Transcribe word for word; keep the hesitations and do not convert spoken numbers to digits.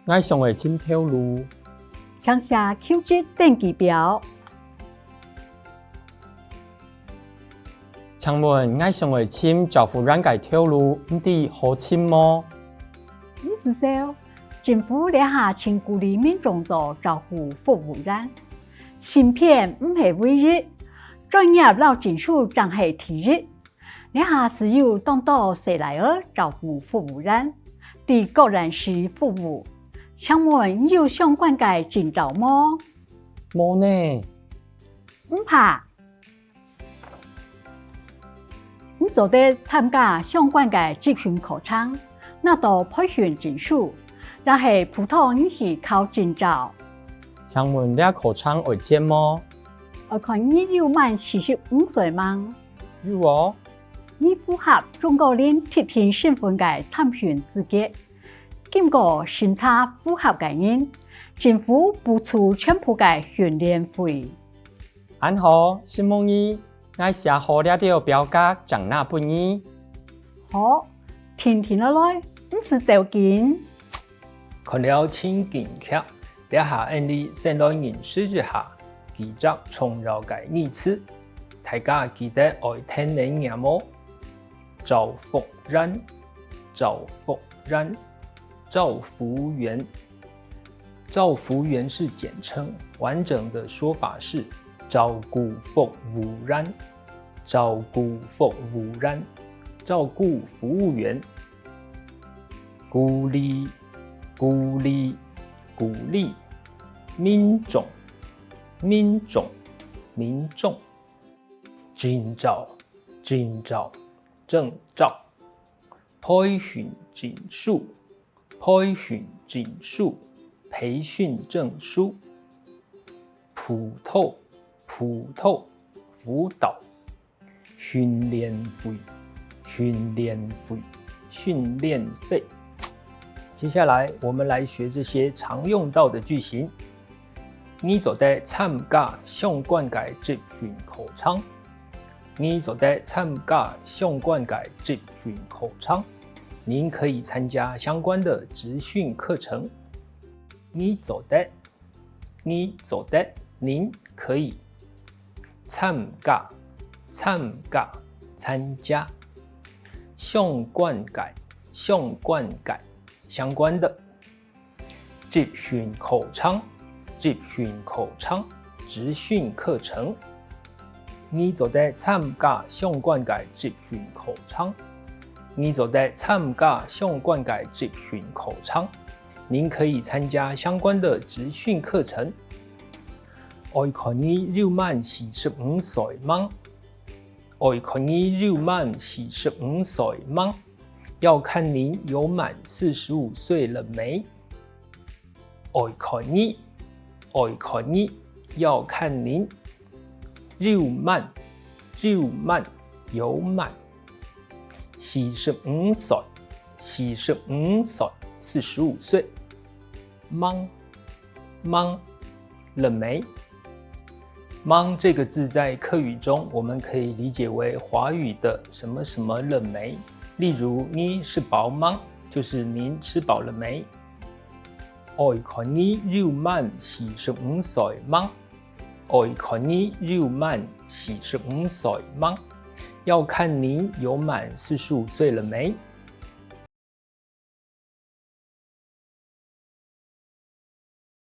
𠊎想愛尋頭路。請寫求職登記表。請問，𠊎想愛尋照護員个頭路，毋知好尋無？毋使愁，政府這下盡鼓勵民眾做照護服務員。芯片毋係唯一，專業摎證書正係第一。 這下斯有當多細倈仔照顧服務員，在各縣市服務。請問你有相關个證照無？無呢。毋怕，你做得參加相關个職訓課程，拿到培訓證書，也係輔導你去考證照。請問這課程愛錢無？愛看你有滿四十五歲吂？ 有哦。你符合中高齡特定身份个參訓資格，經過審查符合个人，政府補助全部个訓練費。恁好，承蒙你，𠊎寫好這兜表格正拿分你。好，定定仔來，毋使鬥緊。 看了情景劇，這下𫣆俚先來認識一下幾隻重要个語詞。大家記得愛跈等唸哦。照服員，照服員，照服員。照服員是簡稱，完整的說法是照顧服務員，照顧服務員，照顧服務員。 鼓勵，鼓勵，鼓勵。民眾，民眾，民眾。證照，證照，證照。培訓證書，培訓證書，培訓證書。輔導，輔導，輔導。 訓練費，訓練費，訓練費。接下來，我們來學這些常用到的句型。你做得參加相關个職訓課程。你做得參加相關个職訓課程。您可以參加相關的職訓課程。你做得， 你做得，您可以。參加，參加，參加。相關个，相關个，相關的。職訓課程，職訓課程，職訓課程。你做得參加相關个職訓課程。你做得參加相關个職訓課程。 您可以參加相關的職訓課程。愛看你有滿四十五歲吂？愛看你有滿四十五歲吂？要看您有滿四十五歲了沒。愛看你，愛看你，要看您。有滿，有滿，有滿。 四十五歲，四十五歲，四十五歲。吂，吂，了沒？吂這個字在客語中，我們可以理解為華語的什麼什麼了沒。例如，你食飽吂，就是您吃飽了沒。愛看你有滿四十五歲吂。 愛看你有滿四十五歲吂？要看您有滿四十五歲了沒。